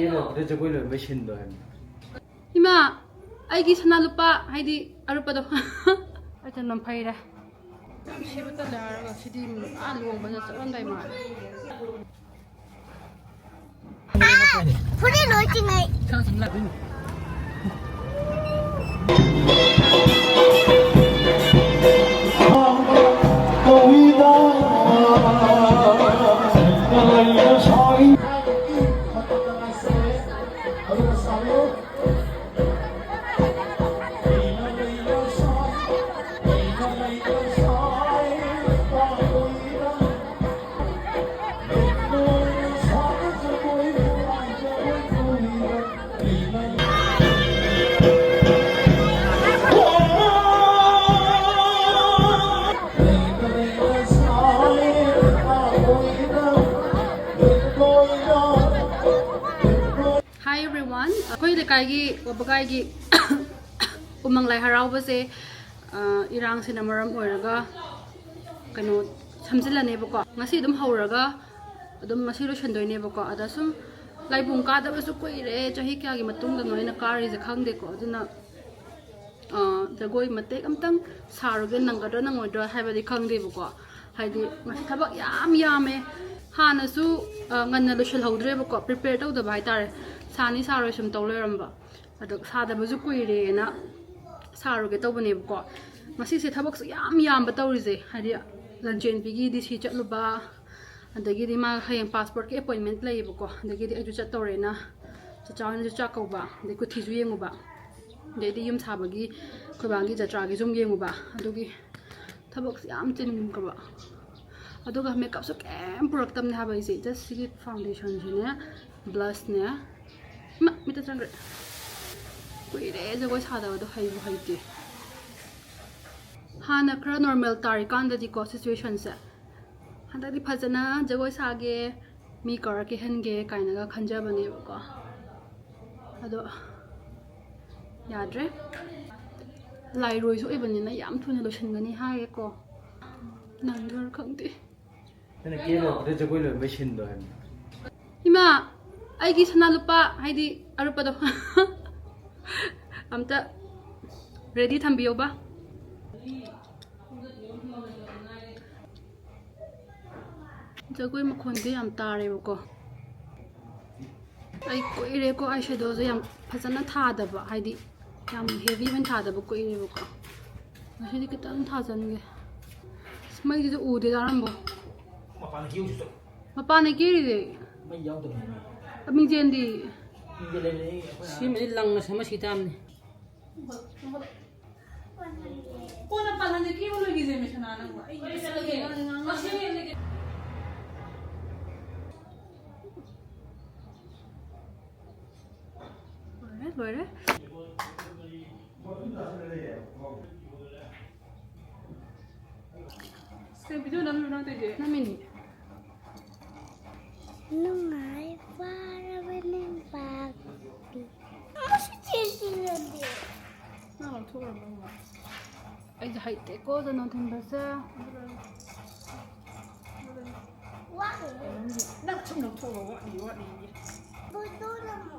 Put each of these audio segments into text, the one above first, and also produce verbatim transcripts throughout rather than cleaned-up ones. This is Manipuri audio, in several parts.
ꯀꯦꯔꯣꯗ ꯖꯒꯣꯏ ꯂꯣꯏꯕꯩ ꯁꯤꯟꯗꯣ ꯍꯥꯏꯕꯅꯤ꯫ ꯏꯃꯥ, ꯑꯩꯒꯤ ꯁꯅꯥ ꯂꯨꯄꯥ, ꯍꯥꯏꯗꯤ ꯑꯔꯨꯞꯄꯗꯣ꯫ ꯑꯩ ꯇꯟꯐꯝ ꯐꯩꯔꯦ꯫ ꯌꯥꯝ ꯁꯤꯕ ꯇꯜꯂꯦ ꯍꯥꯏꯔꯒ ꯁꯤꯗꯤ ꯑꯥ ꯂꯨꯍꯣꯡꯕꯗ ꯆꯠꯂꯝꯗꯥꯏ ꯃꯥꯜꯂꯦ꯫ ꯐꯨꯔꯤꯠ ꯂꯣꯏ ꯆꯤꯡꯉꯩ꯫ Hi everyone, ꯑꯩꯈꯣꯏ ꯂꯩꯀꯥꯏꯒꯤ ꯋꯥꯕꯒꯥꯏꯒꯤ ꯎꯃꯪ ꯂꯥꯏ ꯍꯔꯥꯎꯕꯁꯦ, ꯑ, ꯏꯔꯥꯡꯁꯤꯅ ꯃꯔꯝ ꯑꯣꯏꯔꯒ ꯀꯩꯅꯣ ꯁꯝꯖꯤꯜꯂꯅꯦꯕꯀꯣ꯫ ꯉꯁꯤ ꯑꯗꯨꯝ ꯍꯧꯔꯒ ꯑꯗꯨꯝ ꯉꯁꯤ ꯂꯣꯏꯁꯤꯟꯗꯣꯏꯅꯦꯕꯀꯣ꯫ ꯑꯗ ꯁꯨꯝ ꯂꯥꯏꯕꯨꯡ ꯀꯥꯗꯕꯁꯨ ꯀꯨꯏꯔꯦ, ꯆꯍꯤ ꯀꯌꯥꯒꯤ ꯃꯇꯨꯡꯗꯅꯣ ꯑꯩꯅ ꯀꯥꯔꯤꯁꯦ ꯈꯪꯗꯦꯀꯣ꯫ ꯑꯗꯨꯅ, ꯑ, ꯖꯒꯣꯏ ꯃꯇꯦꯛ ꯑꯝꯇꯪ ꯁꯥꯔꯨꯒꯦ, ꯅꯪꯒꯗ꯭ꯔꯥ ꯅꯪꯉꯣꯏꯗ꯭ꯔꯥ ꯍꯥꯏꯕꯗꯤ ꯈꯪꯗꯦꯕꯀꯣ꯫ ꯍꯥꯏꯗꯤ ꯉꯁꯤ ꯊꯕꯛ ꯌꯥꯝ ꯌꯥꯝꯃꯦ꯫ ꯍꯥꯟꯅꯁꯨ, ꯑ, ꯉꯟꯅ ꯂꯣꯏꯁꯤꯜꯍꯧꯗ꯭ꯔꯦꯕꯀꯣ, prepare ꯇꯧꯗꯕ ꯍꯥꯏꯇꯥꯔꯦ꯫ ꯁꯥꯅꯤ ꯁꯥꯔꯣꯏ ꯁꯨꯝ ꯇꯧ ꯂꯩꯔꯝꯕ꯫ ꯑꯗꯣ ꯁꯥꯗꯕꯁꯨ ꯀꯨꯏꯔꯦꯅ ꯁꯥꯔꯨꯒꯦ ꯇꯧꯕꯅꯦꯕꯀꯣ꯫ ꯉꯁꯤꯁꯦ ꯊꯕꯛꯁꯨ ꯌꯥꯝ ꯌꯥꯝꯕ ꯇꯧꯔꯤꯁꯦ, ꯍꯥꯏꯗꯤ ꯂꯟꯆꯦꯟꯕꯤꯒꯤ D C ꯆꯠꯂꯨꯕ, ꯑꯗꯒꯤꯗꯤ ꯃꯥ ꯍꯌꯦꯡ passportꯀꯤ appointment ꯂꯩꯌꯦꯕꯀꯣ, ꯑꯗꯒꯤꯗꯤ ꯑꯩꯁꯨ ꯆꯠꯇꯧꯔꯦꯅ ꯆꯆꯥ ꯍꯣꯏꯅꯁꯨ ꯆꯥꯛ ꯀꯧꯕ, ꯑꯗꯩ ꯀꯨꯊꯤꯁꯨ ꯌꯦꯡꯉꯨꯕ, ꯑꯗꯩꯗꯤ ꯌꯨꯝ ꯁꯥꯕꯒꯤ ꯑꯩꯈꯣꯏ ꯕꯥꯒꯤ ꯖꯇ꯭ꯔꯥꯒꯤꯁꯨ ꯑꯃꯨꯛ ꯌꯦꯡꯉꯨꯕ, ꯑꯗꯨꯒꯤ ꯊꯕꯛꯁꯦ ꯌꯥꯝ ꯆꯤꯟꯈ꯭ꯔꯕ꯫ ꯑꯗꯨꯒ makeupꯁꯨ ꯀꯩꯝ ꯄꯨꯔꯛꯇꯕꯅꯦ ꯍꯥꯏꯕ ꯑꯩꯁꯦ, just ꯁꯤꯒꯤ foundationꯁꯤꯅꯦ, blushꯅꯦ꯫ ꯏꯃꯥ, ꯃꯤꯠꯇ ꯆꯪꯈ꯭ꯔꯦ꯫ ꯀꯨꯏꯔꯦ ꯖꯒꯣꯏ ꯁꯥꯗꯕꯗꯣ, ꯍꯩꯕꯨ ꯍꯩꯇꯦ꯫ ꯍꯥꯟꯅ ꯈꯔ normal ꯇꯥꯔꯤꯀꯥꯟꯗꯗꯤꯀꯣ situationꯁꯦ, ꯍꯟꯗꯛꯇꯤ ꯐꯖꯅ ꯖꯒꯣꯏ ꯁꯥꯒꯦ, ꯃꯤ ꯀꯧꯔ ꯀꯦꯍꯟꯒꯦ ꯀꯥꯏꯅꯒ ꯈꯟꯖꯕꯅꯦꯕꯀꯣ꯫ ꯑꯗꯣ ꯌꯥꯗ꯭ꯔꯦ꯫ ꯂꯥꯏꯔꯣꯏꯁꯨ ꯑꯣꯏꯕꯅꯤꯅ ꯌꯥꯝ ꯊꯨꯅ ꯂꯣꯏꯁꯤꯟꯒꯅꯤ ꯍꯥꯏꯌꯦꯀꯣ꯫ ꯅꯪꯗꯣꯏꯔꯥ ꯈꯪꯗꯦ꯫ ꯑꯩꯅ ꯀꯦꯔꯣꯗ ꯖꯒꯣꯏ ꯂꯣꯏꯕꯩ ꯁꯤꯟꯗꯣ ꯍꯥꯏꯕꯅꯤ꯫ ꯏꯃꯥ, ꯑꯩꯒꯤ ꯁꯅꯥ ꯂꯨꯄꯥ, ꯍꯥꯏꯗꯤ ꯑꯔꯨꯞꯄꯗꯣ꯫ ꯑꯝꯇ ready ꯊꯝꯕꯤꯌꯣꯕ꯫ ꯖꯒꯣꯏ ꯃꯈꯣꯟꯗꯤ ꯌꯥꯝ ꯇꯥꯔꯦꯕꯀꯣ꯫ ꯑꯩ ꯀꯨꯏꯔꯦꯀꯣ eye shadowꯁꯦ ꯌꯥꯝ ꯐꯖꯅ ꯊꯥꯗꯕ, ꯍꯥꯏꯗꯤ ꯌꯥꯝ heavy ꯑꯣꯏꯅ ꯊꯥꯗꯕ ꯀꯨꯏꯔꯦꯕꯀꯣ꯫ ꯉꯁꯤꯗꯤ ꯈꯤꯇꯪ ꯊꯥꯖꯟꯒꯦ꯫ ꯑꯁ, ꯃꯩꯁꯤꯁꯨ ꯎꯗꯦ ꯗꯥ ꯔꯥꯝꯕꯣ꯫ ꯃꯄꯥꯟꯗ ꯀꯦꯔꯨꯁꯤ ꯆꯠꯂꯣ꯫ ꯃꯄꯥꯟꯗ ꯀꯦꯔꯤꯁꯦ꯫ ꯃꯩ ꯌꯥꯎꯗꯕꯅꯤꯅ꯫ ꯃꯤꯡꯖꯦꯜꯗꯤ꯫ ꯃꯤꯡꯖꯦꯜ ꯂꯩꯕꯅꯦ, ꯑꯩꯈꯣꯏ ꯁꯤꯃꯗꯤ ꯂꯪꯅ ꯁꯦꯝꯃ ꯁꯤ ꯇꯥꯕꯅꯤ꯫ ꯀꯣꯟꯅ ꯄꯥꯜꯍꯟꯒꯦ, ꯀꯦꯕ ꯂꯣꯏꯈꯤꯁꯦ, ꯃꯦꯁꯅꯥ, ꯅꯪꯕꯨ꯫ ꯑꯩ ꯂꯣꯏꯔꯦ, ꯂꯣꯏꯔꯦ꯫ ꯀꯩ video ꯅꯝꯃꯤꯅꯣ ꯅꯪ ꯇꯧꯔꯤꯁꯦ? ꯅꯝꯃꯤꯅꯤ꯫ ꯅꯨꯡꯉꯥꯏ ꯐꯥꯔꯕꯅꯤ ꯄꯥꯛꯄꯤ꯫ ꯃꯁꯤ ꯆꯦꯁꯤꯜꯂꯗꯤ꯫ ꯅꯪ ꯂꯧꯊꯣꯛꯎꯔꯕ ꯑꯃ? ꯑꯩꯁꯦ ꯍꯩꯇꯦꯀꯣ ꯆꯅꯝ ꯊꯤꯟꯕꯁꯦ꯫ ꯋꯥꯠꯂꯤ꯫ ꯅꯪ ꯁꯨꯝ ꯂꯧꯊꯣꯛꯎꯔꯣ, ꯋꯥꯠꯂꯤ, ꯋꯥꯠꯂꯤ꯫ ꯕꯨꯗꯨ ꯅꯝꯃꯣ꯫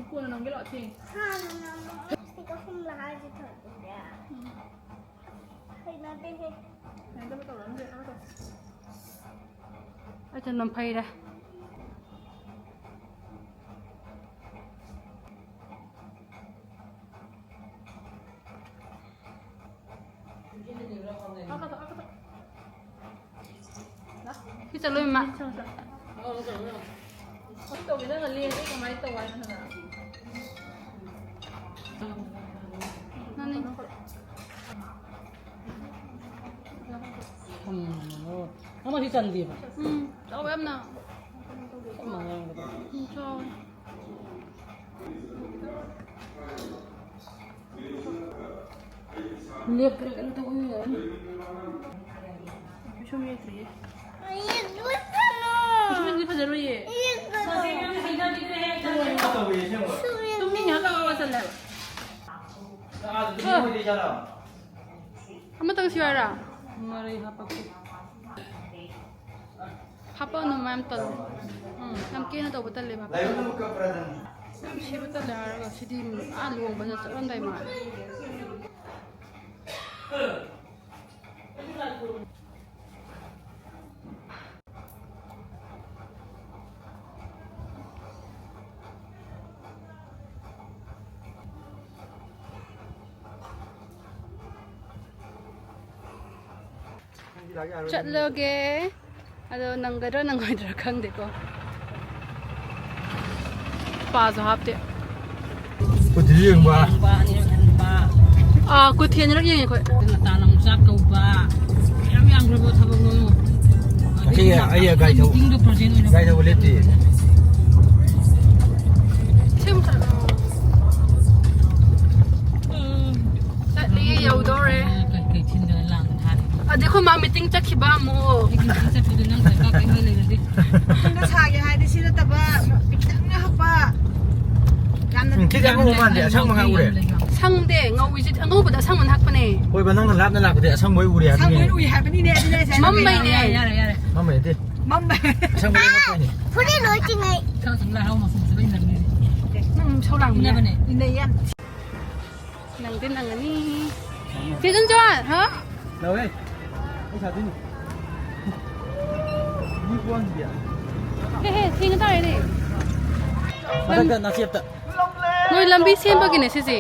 ꯀꯣꯟꯅ ꯅꯝꯒꯦ ꯂꯥꯛꯑꯣ, ꯊꯦꯡꯉꯦ꯫ ꯍꯥꯟꯅ ꯅꯝꯃꯣ꯫ ꯂꯤꯞꯁꯇꯤꯛ ꯑꯍꯨꯝꯂ ꯍꯥꯏꯁꯦ ꯊꯣꯛꯏꯁꯦ꯫ ꯎꯝ꯫ ꯍꯩꯅꯗꯦꯍꯦ꯫ ꯍꯩꯅꯗꯕ ꯇꯧꯔꯛꯑꯅꯨ, ꯍꯩꯅꯗꯕ ꯇꯧ꯫ ꯑꯩ ꯆꯅꯝ ꯐꯩꯔꯦ꯫ ꯁꯤ ꯆꯠꯂꯣ, ꯏꯃꯥ꯫ ꯀꯃꯥꯏꯅ ꯇꯧ ꯍꯥꯏꯅꯣ ꯍꯥꯏꯕ? ꯃꯥꯅꯤ꯫ ꯎꯝ, ꯑꯃꯁꯤ ꯆꯟꯗꯦꯕ꯫ ꯎꯝ, ꯆꯥꯎ ꯌꯥꯝꯅ꯫ ꯆꯞ ꯃꯥꯟꯅꯔꯝꯒꯗꯕ꯫ ꯎꯝ, ꯆꯥꯎꯋꯦ꯫ ꯂꯦꯞꯈ꯭ꯔꯦ, ꯀꯩꯅꯣ ꯇꯧꯕ ꯌꯥꯔꯅꯤ꯫ ꯀꯩꯁꯨꯝ ꯌꯦꯛꯇ꯭ꯔꯤꯌꯦ꯫ ꯌꯦꯛꯂꯁꯅꯨ꯫ ꯀꯩꯁꯨꯝ ꯌꯦꯛꯇ꯭ꯔꯤ, ꯐꯖꯔꯣꯏꯌꯦ꯫ ꯌꯦꯛꯂꯁꯅꯨ꯫ ꯇꯨꯝꯅꯤꯡꯉꯦ, ꯍꯥꯀꯠ ꯋꯥ ꯆꯜꯂꯦ ꯍꯥꯏꯕ꯫ ꯑꯃꯇꯪ ꯁꯤꯌꯨ ꯍꯥꯏꯔꯣ? ꯃꯔꯩ ꯍꯥꯄꯛꯀꯦ꯫ ꯍꯥꯄꯛꯑꯅꯨ ꯃꯌꯥꯝ ꯇꯜꯂꯦ꯫ ꯎꯝ, ꯌꯥꯝ ꯀꯦꯅ ꯇꯧꯕ ꯇꯜꯂꯦꯕ꯫ ꯌꯥꯝ ꯁꯤꯕ ꯇꯜꯂꯦ ꯍꯥꯏꯔꯒ ꯁꯤꯗꯤ, ꯑꯥ, ꯂꯨꯍꯣꯡꯕꯗ ꯆꯠꯂꯝꯗꯥꯏ ꯃꯥꯜꯂꯦ꯫ ꯆꯠꯂꯒꯦ꯫ ꯑꯗꯣ ꯅꯪꯒꯗ꯭ꯔꯥ ꯅꯪꯉꯣꯏꯗ꯭ꯔꯥ ꯈꯪꯗꯦꯀꯣ꯫ ꯄꯥꯁꯨ ꯍꯥꯞꯇꯦ꯫ ꯀꯨꯊꯤ ꯌꯦꯡꯕ꯫ ꯑꯥ, ꯀꯨꯊꯤ ꯑꯅꯤꯔꯛ ꯌꯦꯡꯉꯦ ꯑꯩꯈꯣꯏ꯫ ꯉꯟꯇꯥꯅ ꯑꯃꯨꯛ ꯆꯥꯛ ꯀꯧꯕ꯫ ꯌꯥꯝ ꯌꯥꯝꯈ꯭ꯔꯕ ꯊꯕꯛꯅꯣ꯫ ꯉꯁꯤ ꯑꯩ ꯒꯥꯔꯤ ꯊꯧ-, meeting ꯗꯣ present ꯑꯣꯏꯅ ꯒꯥꯔꯤ ꯊꯧꯕ ꯂꯦꯞꯇꯦ꯫ ꯁꯦꯝ ꯆꯠꯂꯣ꯫ ꯎꯝ꯫ ꯆꯠꯂꯤ, ꯌꯧꯗꯧꯔꯦ꯫ ꯀꯩ, ꯀꯩ ꯊꯤꯟꯗꯅ ꯂꯥꯡꯗꯅ ꯍꯥꯏ꯫ ꯑꯗꯩ ꯑꯩꯈꯣꯏ ꯃꯥ meeting ꯆꯠꯈꯤꯕ ꯑꯃꯨꯛ꯫ ꯑꯩꯒꯤ meeting ꯆꯠꯄꯗꯨ ꯅꯪ ꯗꯔꯀꯥꯔ ꯀꯩꯝ ꯂꯩꯔꯗꯤ꯫ ꯁꯣꯝꯗ ꯁꯥꯒꯦ ꯍꯥꯏꯔꯗꯤ ꯁꯤ ꯅꯠꯇꯕ ꯈꯤꯇꯪ ꯍꯛꯄ꯫ ꯌꯥꯝꯅ ꯎꯝ, ꯁꯤꯗꯤ ꯑꯉꯧꯕ ꯃꯥꯟꯗꯦ, ꯑꯁꯪꯕ ꯉꯥꯛ ꯎꯔꯦ꯫ ꯁꯪꯗꯦ, ꯉꯧꯏꯁꯤꯗꯤ ꯑꯉꯧꯕꯗ ꯑꯁꯪꯕꯅ ꯍꯛꯄꯅꯦ꯫ ꯍꯣꯏꯕ, ꯅꯪꯅ ꯂꯥꯞꯅ ꯂꯥꯛꯄꯗꯤ ꯑꯁꯪꯕ ꯑꯣꯏ ꯎꯔꯦ ꯍꯥꯏꯕꯅꯤꯅꯦ꯫ ꯑꯁꯪꯕ ꯑꯣꯏ ꯎꯏ ꯍꯥꯏꯕꯅꯤꯅꯦ, ꯑꯗꯨꯅꯦ ꯑꯩꯁꯦ꯫ ꯃꯝꯕꯩꯅꯦ꯫ ꯌꯥꯔꯦ, ꯌꯥꯔꯦ, ꯌꯥꯔꯦ꯫ ꯃꯝꯕꯩ ꯅꯠꯇꯦ꯫ ꯃꯝꯕꯩ꯫ ꯑꯁꯪꯕ ꯑꯣꯏ ꯍꯛꯄꯅꯦ꯫ ꯐꯨꯔꯤꯠ ꯂꯣꯏ ꯆꯤꯡꯉꯩ꯫ ꯈꯔ ꯁꯨꯝ ꯂꯥꯏ ꯍꯔꯥꯎ ꯃꯆꯨ ꯐꯖꯕ ꯏꯟꯅꯕꯅꯤꯅꯦ꯫ ꯅꯪ ꯁꯧ ꯂꯥꯡꯕꯅꯦ꯫ ꯏꯟꯅꯕꯅꯦ꯫ ꯏꯟꯅꯩ ꯌꯥꯝ꯫ ꯅꯪꯗꯤ ꯅꯪꯉꯅꯤ꯫ ꯆꯦ ꯆꯟꯆꯣꯟ! ꯍꯥ? ꯂꯥꯎꯍꯦ꯫ ꯑꯩ ꯁꯥꯗꯣꯏꯅꯤ꯫ ꯃꯤ ꯀꯣꯟꯗꯤꯌꯥ꯫ ꯍꯦ, ꯍꯦ, ꯊꯦꯡꯉ ꯇꯥꯔꯦꯅꯦ꯫ ꯃꯊꯛꯇ ꯅꯥꯆꯦꯞꯇ꯫ ꯅꯣꯏ ꯂꯝꯕꯤ ꯁꯦꯝꯕꯒꯤꯅꯦ ꯁꯤꯁꯦ꯫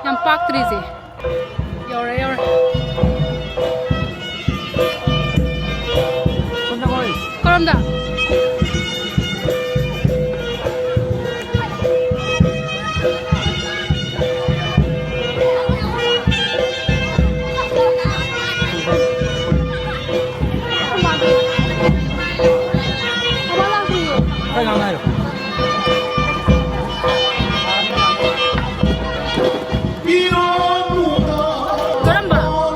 ꯌꯥꯝ ꯄꯥꯛꯇ꯭ꯔꯤꯁꯦ꯫ ꯌꯧꯔꯦ, ꯌꯧꯔꯦ꯫ ꯁꯣꯝꯗ ꯀꯣꯏ꯫ ꯀꯔꯣꯝꯗ? ꯀꯔꯝꯕ?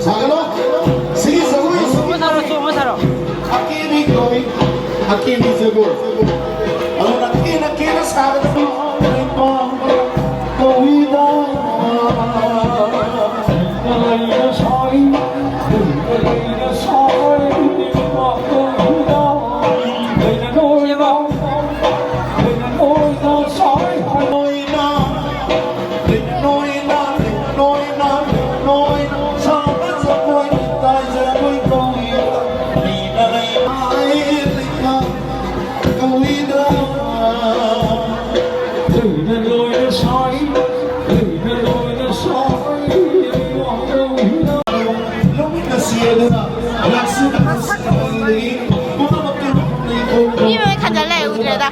ꯁꯥꯒꯠꯂꯣ꯫ ꯁꯤꯒꯤ ꯖꯒꯣꯏ, ꯆꯣꯡꯕ ꯁꯥꯔꯣ, ꯆꯣꯡꯕ ꯁꯥꯔꯣ꯫ ꯑꯀꯦꯕꯤ ꯀꯧꯏ, ꯑꯀꯦꯕꯤ ꯖꯒꯣꯏ꯫ ꯑꯗꯨꯅ ꯀꯦꯅ ꯀꯦꯅ ꯁꯥꯒꯗꯕ ꯂꯩꯄꯥꯛ ꯀꯧꯏꯗ꯫ ꯂꯩꯅ ꯁꯥꯏ, ꯂꯩꯅ ꯁꯥꯏ, ꯂꯩꯄꯥꯛ ꯀꯧꯏꯗ꯫ ꯂꯩꯅ ꯅꯣꯏꯅ ꯃꯤ ꯂꯣꯏ ꯈꯟꯖꯜ ꯂꯩ, ꯎꯗ꯭ꯔꯦꯗ꯫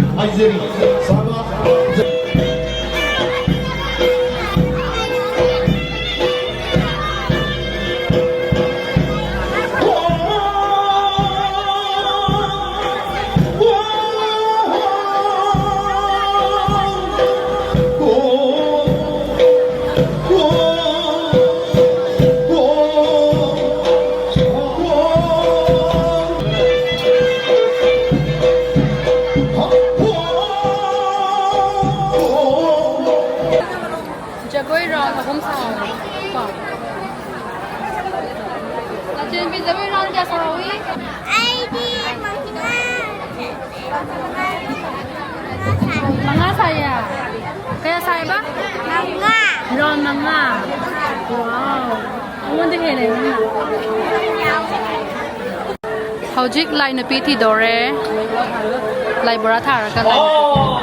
ꯖꯒꯣꯏ ꯔꯥꯎꯟ ꯑꯍꯨꯝ ꯁꯥꯎ꯫ ꯀꯣ꯫ ꯂꯟꯆꯦꯟꯕꯤ, ꯖꯒꯣꯏ ꯔꯥꯎꯟ ꯀꯌꯥ ꯁꯥꯎꯏ? ꯑꯩꯗꯤ ꯃꯉꯥ꯫ ꯃꯉꯥ ꯁꯥꯏꯌꯦ? ꯀꯌꯥ ꯁꯥꯏꯕ? ꯃꯉꯥ꯫ ꯔꯥꯎꯟ ꯃꯉꯥ꯫ ꯋꯥꯎ꯫ ꯑꯩꯉꯣꯟꯗ ꯍꯦꯜꯂꯦ ꯅꯪꯅ꯫ ꯍꯧꯖꯤꯛ ꯂꯥꯏ ꯅꯨꯄꯤ ꯊꯤꯗꯧꯔꯦ꯫ ꯂꯥꯏ ꯕꯣꯔꯥ ꯊꯥꯔꯒ ꯂꯥꯏ ꯅꯨꯄꯤ ꯊꯤꯗꯧꯔꯦ꯫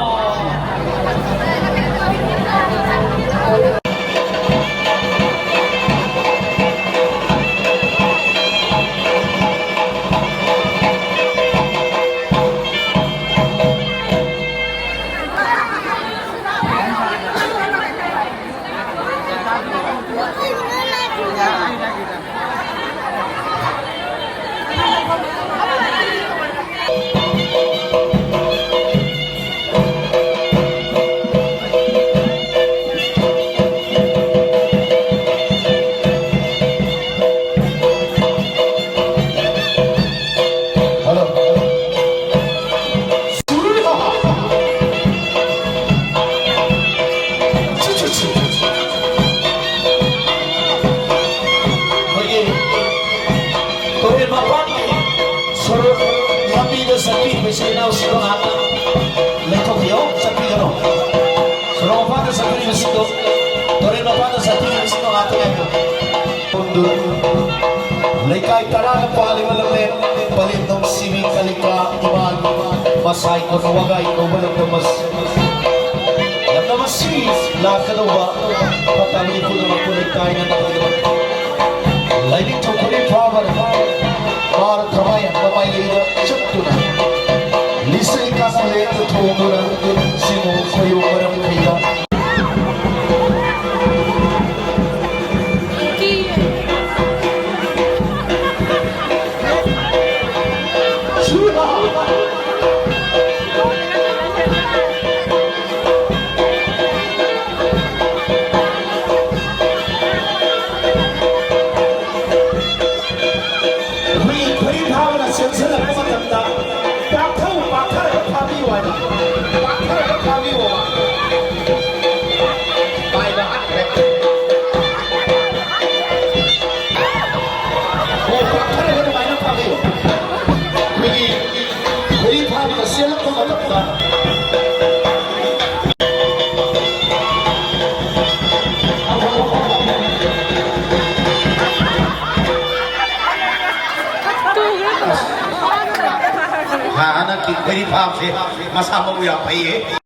ꯂꯩꯀꯥꯏ ꯇꯔꯥꯅ ꯄꯥꯜꯂꯤꯕ ꯂꯝꯂꯦꯟ ꯄꯂꯦꯝ ꯅꯨꯡꯁꯤꯕꯤ ꯀꯂꯤꯀꯥ ꯏꯃꯥꯒꯤ ꯃꯁꯥꯏ ꯀꯣꯟꯅ ꯋꯥꯒꯥꯏ ꯀꯧꯕ ꯂꯝꯗꯝ ꯑꯁꯤ, ꯂꯝꯗꯝ ꯑꯁꯤ ꯂꯥꯛꯀꯗꯧꯕ ꯐꯠꯇꯕꯗꯤ ꯄꯨꯝꯅꯃꯛꯄꯨ ꯂꯩꯀꯥꯏꯅ ꯅꯪꯒꯗꯕ ꯂꯥꯏꯅꯤꯡꯊꯧ ꯈꯨꯅꯤꯡ ꯐꯥꯕꯅ ꯃꯥꯔ ꯊꯃꯥꯏ ꯃꯃꯥꯏ ꯂꯩꯗ ꯆꯠꯇꯨꯅ ꯂꯤꯁꯩ ꯀꯥꯁꯩ ꯂꯩꯔꯛꯇ ꯊꯣꯡꯗꯨꯅ ꯁꯤꯃꯣ ꯈꯣꯏꯌꯨ ꯃꯔꯝ ꯀꯩꯗ ꯑꯩꯈꯣꯏꯒꯤ ꯈꯨꯔꯤ ꯐꯥꯕꯅ ꯆꯦꯟꯁꯤꯜꯂꯛꯄ ꯃꯇꯝꯗ ꯄꯥꯛꯊꯧ ꯄꯥꯛꯊꯔꯒ ꯐꯥꯕꯤꯌꯨ ꯍꯥꯏꯕ꯫ ꯄꯥꯛꯊꯔꯒ ꯐꯥꯕꯤꯌꯣꯕ꯫ ꯄꯥꯏꯕ ꯍꯥꯠꯈ꯭ꯔꯦ꯫ ꯑꯣ, ꯄꯥꯛꯊꯔꯒ ꯑꯗꯨꯃꯥꯏꯅ ꯐꯥꯕꯤꯌꯨ꯫ ꯑꯩꯈꯣꯏꯒꯤ ꯈꯨꯔꯤ ꯐꯥꯕꯅ ꯆꯦꯜꯂꯛꯄ ꯃꯇꯝꯗ ꯍꯥ, ꯍꯟꯗꯛꯀꯤ ꯈꯣꯏꯔꯤ ꯐꯥꯕꯁꯦ ꯃꯁꯥ ꯃꯎ ꯌꯥꯝ ꯐꯩꯌꯦ꯫